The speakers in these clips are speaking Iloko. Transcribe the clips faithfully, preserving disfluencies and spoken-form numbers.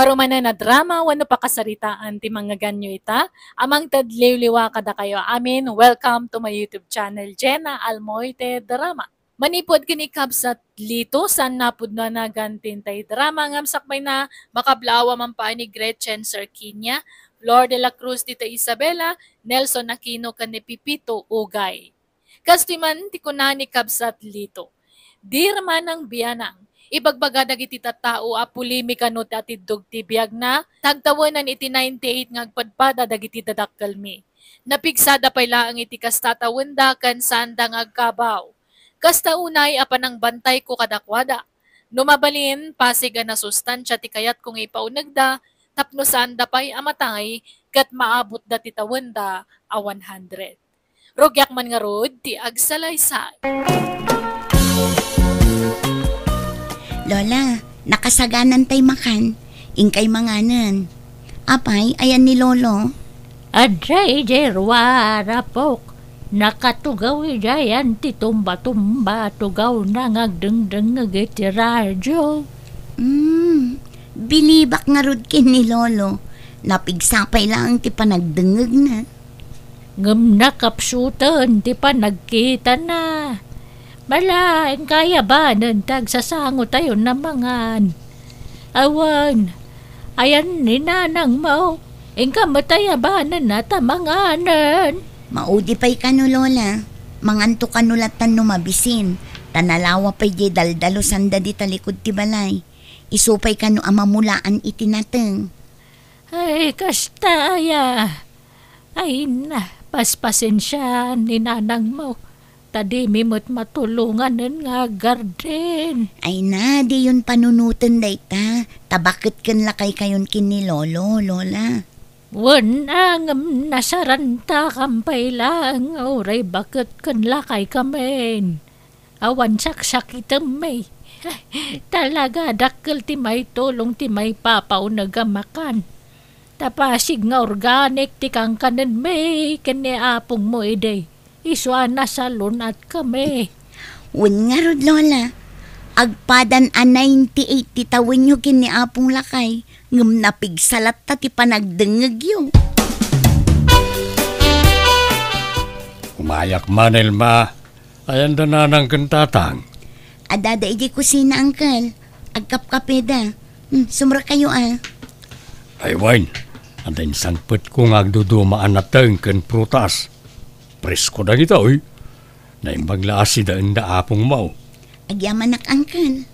Arumanen a drama wenno pakasaritaan ti mangngeganyo ita, a mangted liwliwa kadakayo amin. Welcome to my YouTube channel, Jenna Almoite Drama. Manipud ken ni Kabsat Lito, saan napudno a nagan ti intay drama ngem sakbayna, makablaaw a mampaay ni Gretchen Serquiña, Flor de la Cruz, Tita Isabela, Nelson Aquino, ken ni Pipito Ugay. Kastoy man ti kuna ni Kabsat Lito, "Dear Manang Bianang, ibagbaga dagiti tattao a polemika no ti atiddog ti biagna, ta agtawenan iti ninety-eight nga agpadpada dagiti dadakkelmi. Napigsada pay laeng iti kasta a tawenda ken saanda nga agkabaw. Kasta unay a panangbantayko kadakuada. No mabalin, pasig a nasustansia ti kayatko nga ipaunegda tapno saanda pay a matay ket maabutda ti tawenda a one hundred." Rugiak man ngarud ti agsalaysay. Lola, nakasaganantay makan. Inkay manganen. Apay, ayan ni Lolo? Adda idiay ruar, apok. Nakatugaw idiayan ti tumba-tumba, tugawna nga agdengdengngeg iti radio. Hmm, bilibak ngarud ken ni Lolo. Napigsa pay laeng ti panagdengngegna. Ngem nakapsuten ti panagkitana. Mala, inka ayabanen ti agsasangotayon a mangan. Awan, ayan ni nanangmo, inka met ayabanenna ta manganen. Maudi pay kano, Lola. Manganto kano latan no mabisin. Ta nalawa pay diay daldalusanda dita likud ti balay. Isu pay kano a mamulaan iti nateng. Ay, kasta aya. Ay na, paspasensiaan ni nanangmo, ta dimi met matulonganen nga aggarden. Ay na, diyon panunoten dayta, ta baket ken lakaykayon ken ni Lolo, Lola. Wen, ngem nasarantakam pay laeng, uray baket ken lakaykamin. Awan saksakitemmi. Talaga, dakkel ti maitulong ti maipapauneg a makan. Ta pasig nga organic ti kankanenmi ken ni apongmo idi. Isu a nasalun-atkami. Wen ngarud, Lola. Agpadan a ninety-eight ti tawenyo ken ni Apong Lakay, ngem napigsa latta ti panagdengngegyo. Umayak man, Elma. Ayan da nanang ken tatang? Addada idiay kusina, Uncle. Agkapkapeda. Hmm, sumrekayo a. Ay, wen, adda insangpetko nga agduduma a nateng ken prutas. Presko dagitoy. Naimbag la a sidaenda apongmo. Agyamanak, Uncle.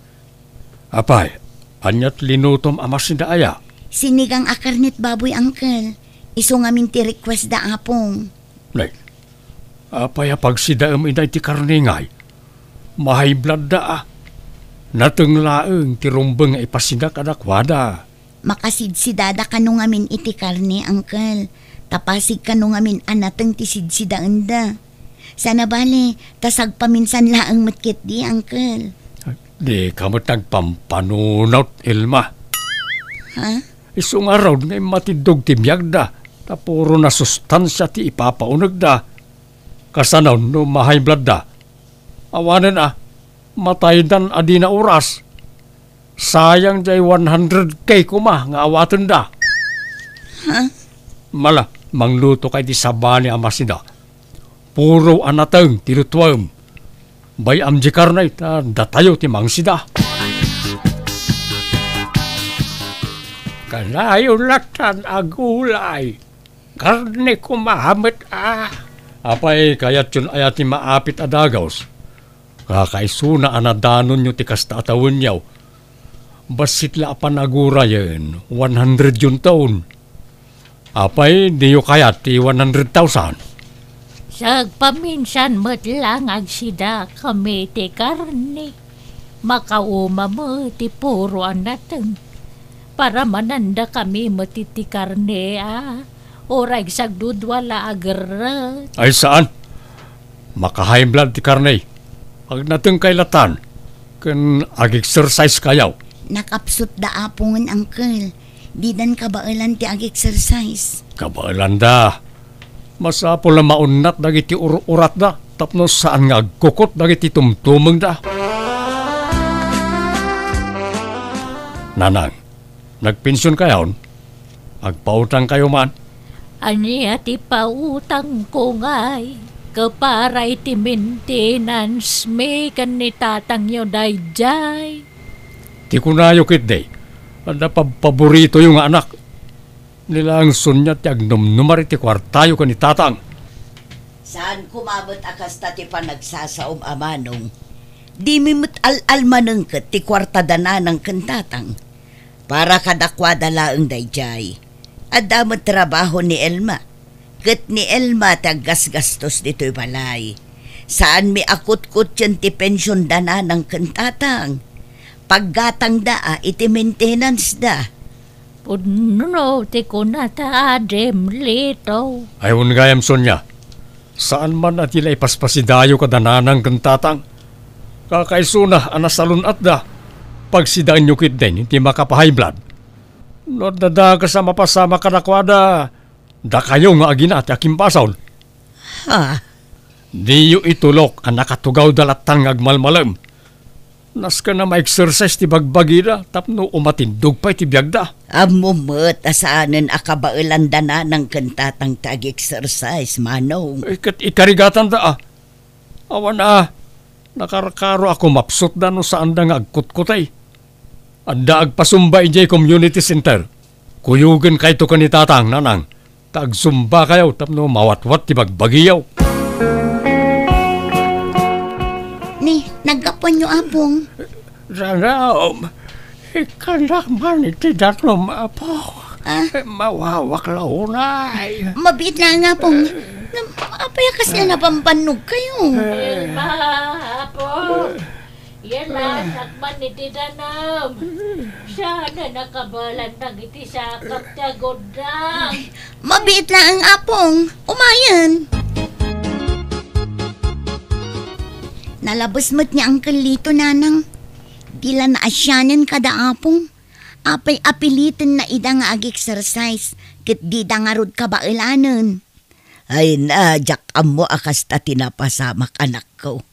Apay, aniat linutom a masida aya? Sinigang a karnet baboy, Uncle. Isu ngamin ti request da apong. Nay, apay a pagsidaem ida iti karne ngay? Ma-high blood da a. Nateng laeng ti rumbeng nga ipasida kadakuada. Makasidsidada kano ngamin iti karne, Uncle. Ta pasig kano ngamin a nateng ti sidsidaenda. Sana bale, ta sagpaminsan laeng met ketdi, Uncle. Dika met agpampanunot, Elma. Ha? Isu ngarud nga immatiddog ti biagda, ta puro nasustansia ti ipapaunegda. Kasano no ma-high blood da? Awanen a, mataydan a dina oras. Sayang diay one hundred K koma nga awatenda. Ha? Mala, manglutokay ti sabali a masida. Puro a nateng ti lutuem. Bay-am diay karne ta datayo ti mangsida. Kanayon latan a gulay. Karne koma met a. Apay, kayatyon aya ti maapit a dagus? Kakaisuna a nadanonyo ti kasta a tawenyo. Bassit la a panagurayen, one hundred yun taon. Apay, diyo kayat ti one hundred thousand? Sagpaminsan met lang agsida kami ti karne. Makauma met ti puro a nateng. Para mananda kami met iti karne a. Uray sagdudua la a gerret. Ay, saan? Maka-high blood ti karne. Agnatengkay latan. Ken ag-exercise kayo. Nakapsut da apongen, Uncle. Didan kabaelan ti ag-exercise. Kabaelan da. Masapul a maunnat dagiti ur-uratda tapno saan nga agkukot dagiti tumtumengda. Nanang, Nagpensionkayon? Agpautangkayo man? Ania ti pautangko ngay? Ket para iti maintenance mi ken ni tatangyo daydiay. Ti kunayo ketdi, adda pabpaboritoyo nga anak. Ni laeng Sonia ti agnumnumar iti kuartayo ken ni tatang. Saan koma met a kasta ti panagsasaom a manong. Dimi met al-almanen ket ti kuarta da nanang ken tatang. Para kadakuada laeng daydiay. Adda met trabaho ni Elma. Ket ni Elma ti aggasgastos ditoy balay. Saanmi a kutkutten ti pension da nanang ken tatang. Paggatangda a iti maintenance da. Pudno ti kunata, Adim Lito. Ay, wen gayam, Sonia. Saan man a ti la ipaspasidayo kada nanang ken tatang. Kakaisuna a nasalun-atda, pagsidaenyo ketdin ti makapahay blood. No adda dakes a mapasamak kadakuada, dakayo nga agina ti akimbasol. Ha? Diyo itulok a nakatugawda lattan nga agmalmalem. Nasken a ma-exercise ti bagbagida tapno umatindog pay ti biagda. Ammom met a saanen a kabaelanda nanang ken tatang ti ag-exercise, manong. Eh, ket ikarigatanda a. Awan a, nakarkaro a kumapsutda no saanda nga agkutkutay. Adda agpasumba idiay community center. Kuyogen kayto ken ni tatang, nanang. Ta agsumbakayo tapno mawatwat ti bagbagiyo. Ni, naggapuanyo, Apong? Danum, ikkannak man iti danum, Apo. Ah? Mawawak la unay. Mabiit laeng, Apong. Nam-, apay a kasla napampannog kayo? Elma, Apo. Yan la, sakman iti danum. Saan a nakabalan dagiti sakap ti agudang. Mabiit laeng, Apong. Umayen. Nalabes met ni Uncle Lito, nanang. Di la naasianen kada Apong. Apay a pilitenna ida nga ag-exercise, ket dida ngarud kabaelanen. Ay na, diak ammo a kasta ti napasamak, anakko.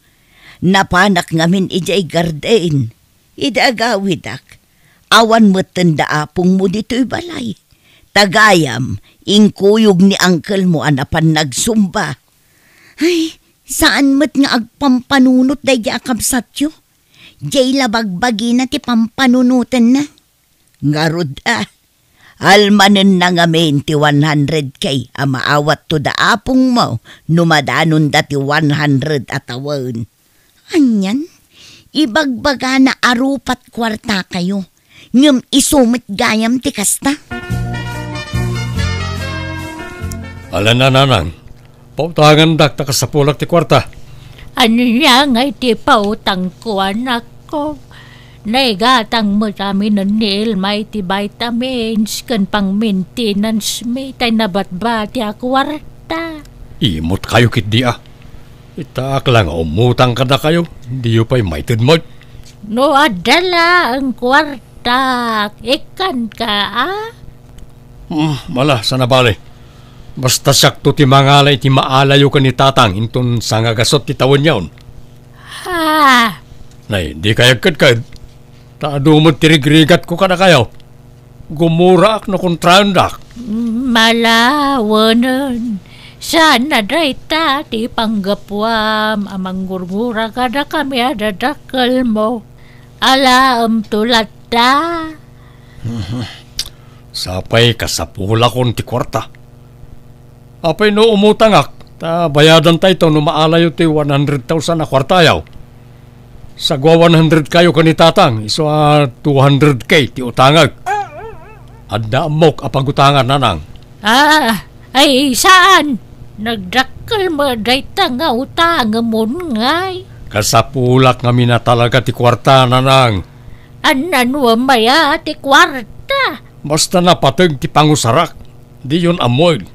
Napanak ngamin idiay garden. Idi agawidak, awan metten da apongmo ditoy balay. Ta gayam, inkuyog ni angkelmo a napan nagsumba. Ay, saan met nga agpampanunot daydi a kabsatyo. Diay la bagbagina ti pampanunotenna. Ngarud a, almanenna ngamin ti one hundred K a maawatto da apongmo no madanonda ti one hundred a tawen. Anian? Ibagbagana a rupat kuartakayo, ngem isu met gayam ti kasta? Ala, nanang, pautangandak ta kasapulak ti kuarta. Ania ngay ti pautangko, anakko? Naigatang met aminen ni Elma iti vitamins ken pang-maintenance mi tay nabatbati a kuarta. Imot kayo ketdi a. Itaak la nga umutang kadakayo, diyo pay maited met. No adda laeng kuartak, ikkanka a? Hmm, ala, saan a bale. Basta siakto ti mangala iti maalayo ken ni tatang inton sangagasut ti tawenyon. Ha? Nay, dikay agkedked. Ta adu met ti rigrigatko kadakayo. Gumuraak no kontraendak. Malawenen, saan a dayta ti panggapuam a manggurgura kadakami a dadakkelmo. Alaemto latta. Sapay kasapulakon ti kuarta. Apay no umutangak, ta bayadantayto no maalayo ti one hundred thousand a kuartayo. Sagua one hundred kayo ken ni tatang, isu a two hundred K ti utangek. Adda ammok a pagutangan, nanang. Ah, ay, saan? Nagdakkel met dayta nga utangemon ngay. Kasapulak ngamin a talaga ti kuarta, nanang. Annanuem aya ti kuarta? Basta napateg ti pangusarak, diyon ammoen.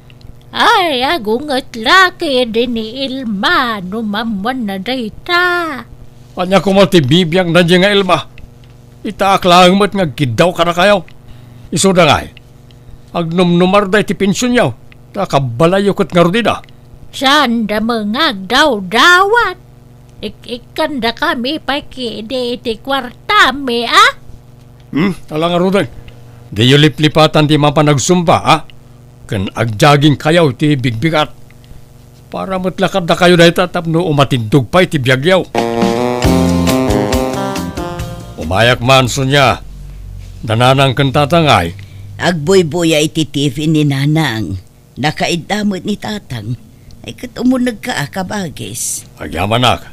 Ay, agunget la kadi ni Elma no maammuanna dayta. Ania koma ti bibiangna diay nga Elma? Itaak laeng met nga agkiddaw kadakayo. Isuda ngay, agnumnumarda iti pensionyo, ta kabbalayyo ket ngarud ida. Saanda met nga agdawdawat. Ik-ikkandakami pay kadi iti kuartami, a? Hmm, ala ngaruden. Diyo liplipatan ti mapan agsumba, a? Ken agjogging kayo ti bigbigat. Para met la kadakayo dayta tapno umatindog pay ti biagyo. Umayak man, Sonia. Da Nanang ken Tatang ay? Agbuybuya iti T V ni Nanang. Nakaidda met ni Tatang. Ay, ket umunegka a, kabagis. Agyamanak.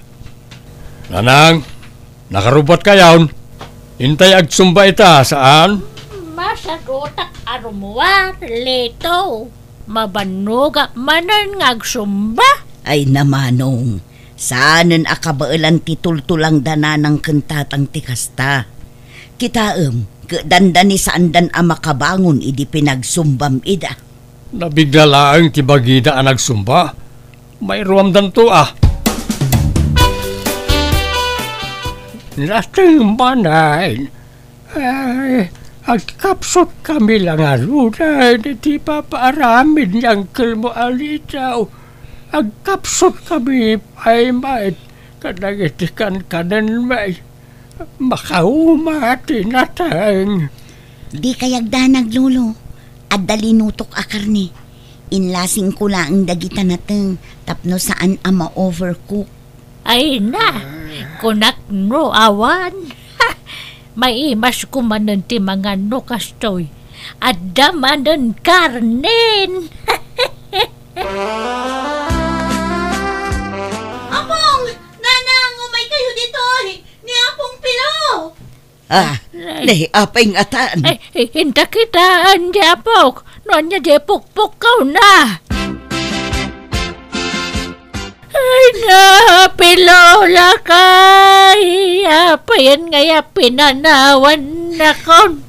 Nanang, nakarubbat kayon? Intay agsumba ita, saan? Masagutak a rummuar, Lito. Mabannogak manen nga agsumba. Ay, namanong. Saanen a kabaelan ti tultulang da Nanang ken Tatang ti kasta. Kitaem, ket dandani saandan a makabangon idi pinagsumbam ida. Nabigla laeng ti bagida a nagsumba. Mairuamdanto a. Nateng manen. Ay, agkapsut kami la ngaruden iti ipapaaramid ni Uncle mo a Lito. Agkapsut kami pay met kadagiti kankanenmi. Makauma ti nateng. Dikay agdanag, Lolo. Adda linutok a karne. Inlasingko laeng dagita nateng tapno saan a ma-overcook. Ay na, kunak no awan. Maimasko manen ti mangan no kastoy. Adda manen karnen. Apong! Nanang, umay kayo ditoy! Ni Apong Pilo! Ah, ay. Ne, apay ngatan? Ay, inta kitaan, di apok. No anya di pukpukkaw na. Ay, na, Pilo, lakay. Apayen ngay a pinanawan nakon.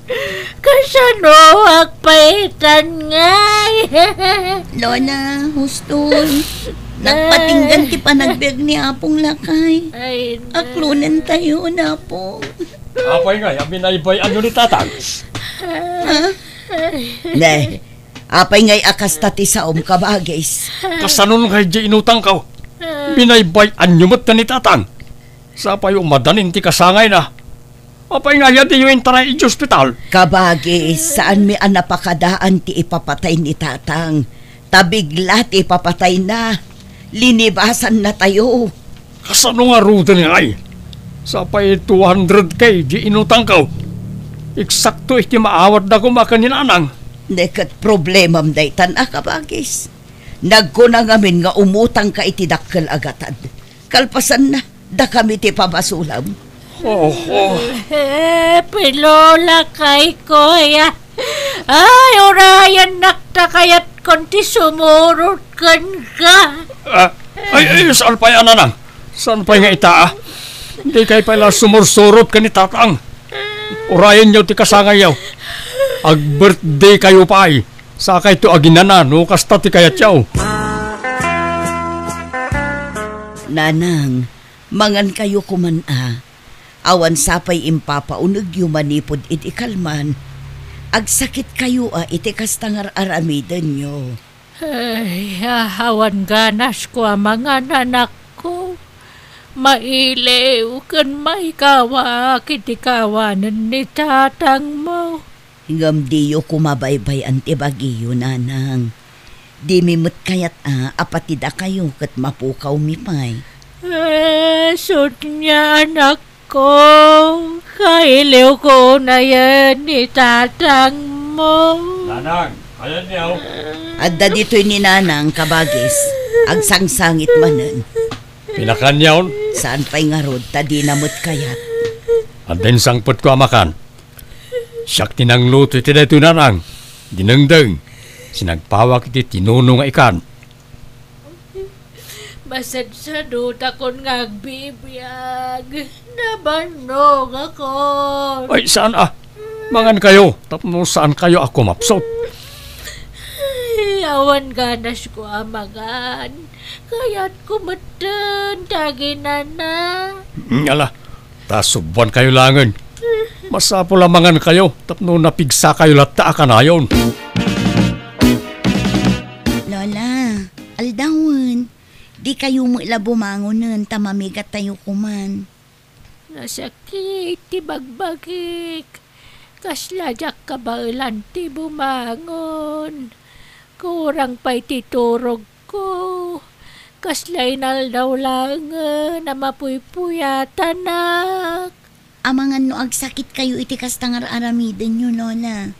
Kasano agpaitan ngay? Lola, hustoy. Nagpatinggan ti panagbiag ni Apong lakay. Ay, na. Aklonen tayo, Apong. Apay ngay a binaybay-anyo ni Tatang? Ha? Ne, apay ngay a kasta ti saom, kabagis? Kasano ngay di inutangko? Binaybay-anyo met ni Tatang. Sapay umadanin ti kasangayna. Apay ngay a diyo intaray iti ospital? Kabagis, saanmi a napakadaan ti ipapatay ni Tatang. Ta bigla ti ipapatayna. Linibasanna tayo. Kasano ngaruden ngay? Sapay two hundred K di inutangko. Eksakto iti maawatda koma ken ni Nanang. Ne ket problemam daytan a, kabagis. Nagkuna ngamin nga umutangka iti dakkel a gatad. Kalpasanna, dakami ti pabasolam. Oho. Eh, Pilo, lakay, kuya. Ay, urayannak ta kayatkon ti sumurot kenka. Ah, ay, ay, saan pay a, Nanang? Saan pay nga ita, a? Dikay pay la sumursurot ken ni Tatang. Urayenyo ti kasangayyo. Ag-birthday kayo pay. Sakayto aginana no kasta ti kayatyo. Nanang, mangan kayo koman a. Awan sapay impapaunegyo manipud iti kalman. Agsakit kayo a iti kasta nga ar-aramidenyo. Ay, awan ganas ko a mangan, anakko. Mailiw ken maikawak iti kawanen ni tatangmo. Ngem diyo koma baybay-an ti bagiyo, Nanang. Dimi met kayat a, a pati dakayo ket mapukawmi pay. Eh, Sonia, anakko, kailiwko unayen ni tatangmo. Nanang, ayanyo. Adda ditoy ni Nanang, kabagis. Agsangsangit manen. Pinakanyon? Saan pay ngarud, ta dina met kayat. Adda insangpetko a makan. Siak ti nangluto iti daytoy, Nanang. Dinengdeng. Sinagpawak iti tinuno nga ikan. Masadsadutakon nga agbibiag. Nabannogakon. Ay, saan a? Mangan kayo, tapno saan kayo a kumapsot. Ay, awan ganas ko a mangan. Kayatko metten ti aginana. Mm, ala, ta subuan kayo laengen. Masapul a mangan kayo tapno napigsa kayo latta a kanayon. Lola, aldawen. Di kayo met la bumangonen ta mamigat tayo koman. Nasakit ti bagbagik. Kasla diak kabaelan ti bumangon. Kurang pay ti turogko. Kasla inaldaw laengen a mapuypuyatanak. Amangan no agsakitkayo iti kasta nga ar-aramidenyo, Lola.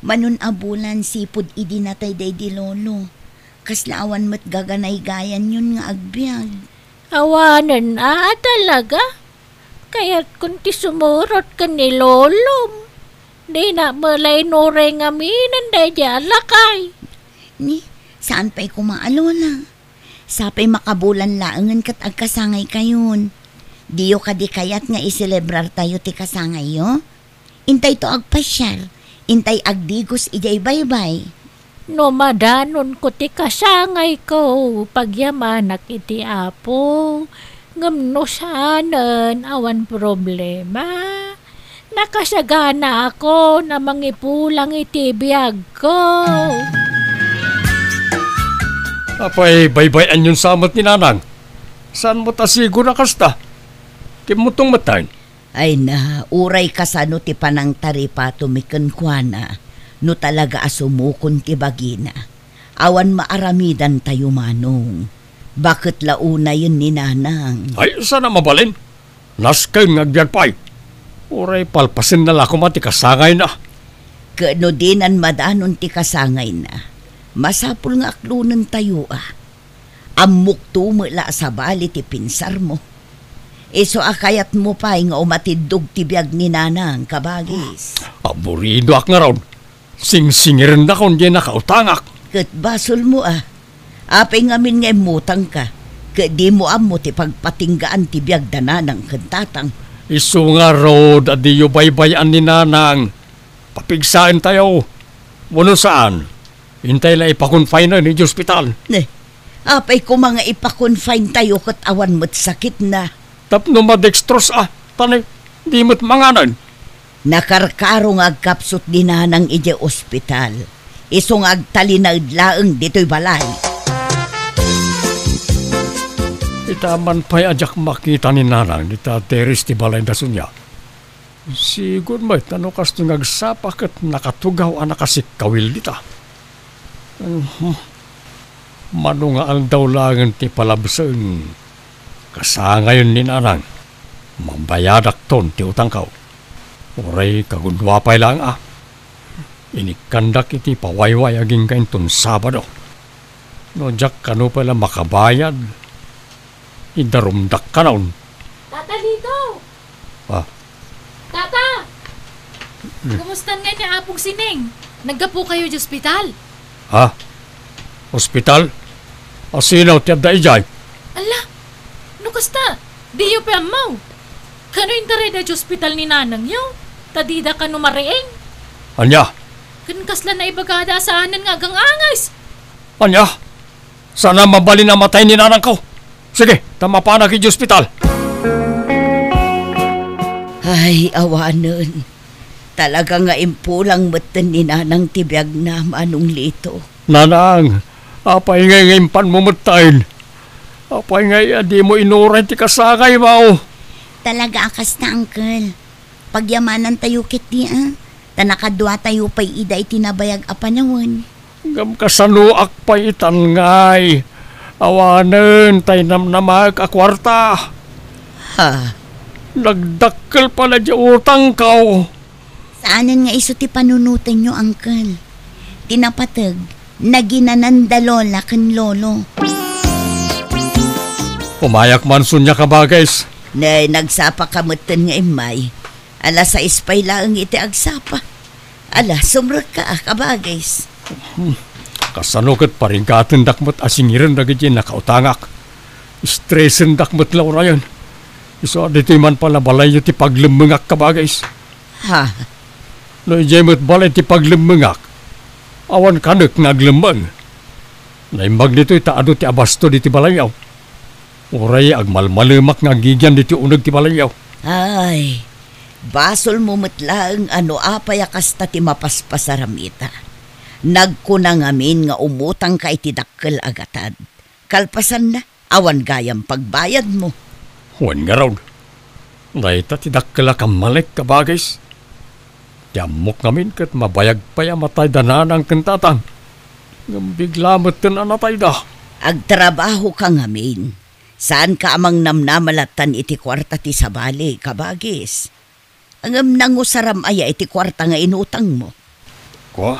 Manon a bulan sipud idi natay daydi Lolo. Kasla awan met gaganaygayanyon nga agbiag. Awanen a, talaga? Kayatkon ti sumurot ken ni Lolom. Dina met la inuray ngamin daydi a lakay. Ni, saan pay koma a Lola? Sapay makabulan laengen ket agkasangaykayon. Diyo kadi kayat nga iselebrartayo ti kasangayyo? Intayto agpasiar, intay agdigos idiay baybay. No madanonko ti kasangayko, pagyamanak iti Apo. Ngem no saanen, awan problema. Nakasaganaakon a mangipulang iti biagko. Apay, baybay-anyon sa met ni Nanang? Saan met a sigura kasta? Kimmutong met tayon. Ay na, uray kasano ti panangtaripatomi kenkuana, no talaga a sumukon ti bagina. Awan maaramidantayo, Manong. Baket la unayen ni Nanang. Ay, saan a mabalin? Nasken nga agbiag pay. Uray palpasenna la koma ti kasangayna. Ket no dinan madanon ti kasangayna, masapul nga aklonentayo a. Ammokto met la a sabali ti pinsarmo. Isu a kayatmo pay nga umatiddog ti biag ni Nanang, kabagis. Aburidoak ngarud. Singsingirendakon diay nakautangak. Ket basolmo a. Apay ngamin nga immutangka, ket dimo ammo ti pagpatinggaan ti biag da Nanang ken Tatang. Isu ngarud a diyo baybay-an ni Nanang. Papigsaentayo. Wenno saan? Intay la ipa-confine-en idiay ospital. Ne, apay koma nga ipa-confine-tayo ket awan met sakitna? Tapno madextrose a, ta ne, di met manganen. Nakarkaro nga agkapsut ni Nanang idiay ospital. Isu nga agtalinaed laeng ditoy balay. Ita man pay a diak makita ni Nanang dita derris ti balayda Sonia. Sigud met a no kastoy nga agsapa ket nakatugaw a nakasikkawil dita. Mhm. Mano nga aldaw laengen ti palabsen, kasangayon ni Nanang, mabayadakton ti utangko. Uray kagudua pay laeng a, inikkandak iti pawayway agingga inton Sabado. No diak kano pay la makabayad, idarumdak kanon. Tata Lito! Ah. Tata! Hmm. Kumustan nga ni Apong Sining? Naggapukayo idiay ospital? Ha? Ospital? Asino ti adda idiay? Ala, no kasta, diyo pay ammo. Kano intarayda idiay ospital ni nanangyo? Ta dida kano mariing? Ania? Ken kasla naibagada a saanen nga agang-anges. Ania? Saan a mabalin a matay ni nanangko. Sige, ta mapanak idiay ospital. Ay, awanen. Talaga nga impulang metten ni Nanang ti biagna, Manong Lito. Nanang, apay ngay nga impanmo metten? Apay ngay a dimo inuray ti kasangaymo? Talaga a kasta, Uncle. Pagyamanantayo ketdi a, ta nakaduatayo pay ida iti nabayag a panawen. Ngem kasanoak pay itan ngay? Awanen tay namnamaek a kuarta. Ha? Nagdakkel pay la diay utangko. Saanen nga isu ti panunotenyo, Uncle. Ti napateg, naginanan da Lola ken Lolo. Umayak man, Sonia, kabagis. Nay, nagsapa ka metten nga immay. Alas sais pay laeng iti agsapa. Ala, sumrekka a, kabagis. Hmm. Kasano ket parigatendak met a singiren dagiti nakautangak? Estresendak met la urayen. Isu a ditoy man pay la balayyo ti paglemmengak, kabagis. Ha? No idiay met balay ti paglemmengak, awan kanek nga aglemmeng. Naimbag ditoy ta adu ti abasto ditoy balayyo. Uray agmalmalemak nga agigian ditoy uneg ti balayyo. Ay, basolmo met laeng a no apay a kasta ti mapaspasaram ita. Nagkuna ngamin nga umutangka iti dakkel a gatad. Kalpasanna, awan gayam pagbayadmo. Wen ngarud, dayta ti dakkel a kammalek, kabagis. Ti ammok ngamin ket mabayag pay a matayda nanang ken tatang. Ngem bigla metten a natayda. Agtrabahoka ngamin. Saanka a mangnamnama lattan iti kuarta ti sabali, kabagis. Ngem nangusaram aya iti kuarta nga inutangmo? Kua,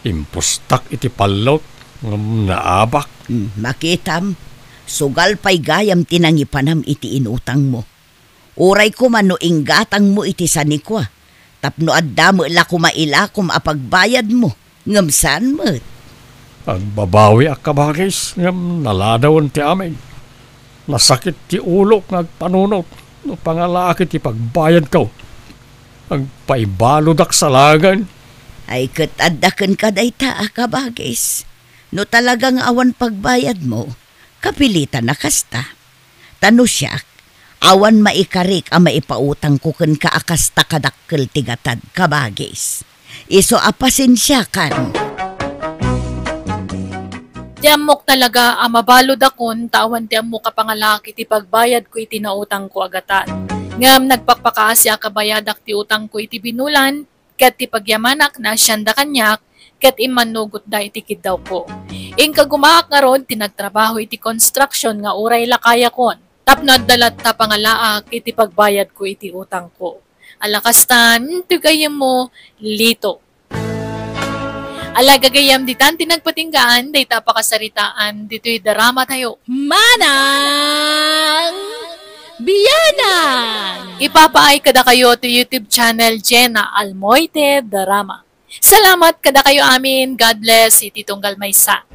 impustak iti pallot ngem naabak. Hmm, makitam, sugal pay gayam ti nangipanam iti inutangmo. Uray koma no inggatangmo iti sanikua, tapno adda met la koma ilakom a pagbayadmo, ngem saan met. Agbabawiak, kabagis, ngem naladawen ti amin. Nasakit ti ulok nga agpanunot no pangalaak iti pagbayadko. Agpaibaludak salagen. Ay, ket adda kenka dayta a kabagis. No talaga nga awan pagbayadmo, kapilitan a kasta. Ta no siak, awan maikarik a maipautangko kenka a kasta kadakkel ti gatad, kabagis. Isu a pasensiakan. Ti ammok talaga a mabaludakon ta awan ti ammok a pangalaak iti pagbayadko iti nautangko a gatad. Ngem nagpakpakaasiak a bayadak ti utangko iti binulan, ket ti pagyamanak naasianda kaniak, ket immannugotda iti kiddawko. Inka gumaak ngarud ti nagtrabaho iti construction nga uray lakayakon, tapno adda latta pangalaak iti pagbayadko iti utangko. Ala kastan, ti gayyemmo, Lito. Ala gagayyem, ditan ti nagpatinggaan dayta a pakasaritaan ditoy drama tayo. Manang Bianang! Ipapaay kadakayo ti YouTube channel Jenna Almoite Drama. Salamat kadakayo amin. God bless iti tunggal maysa.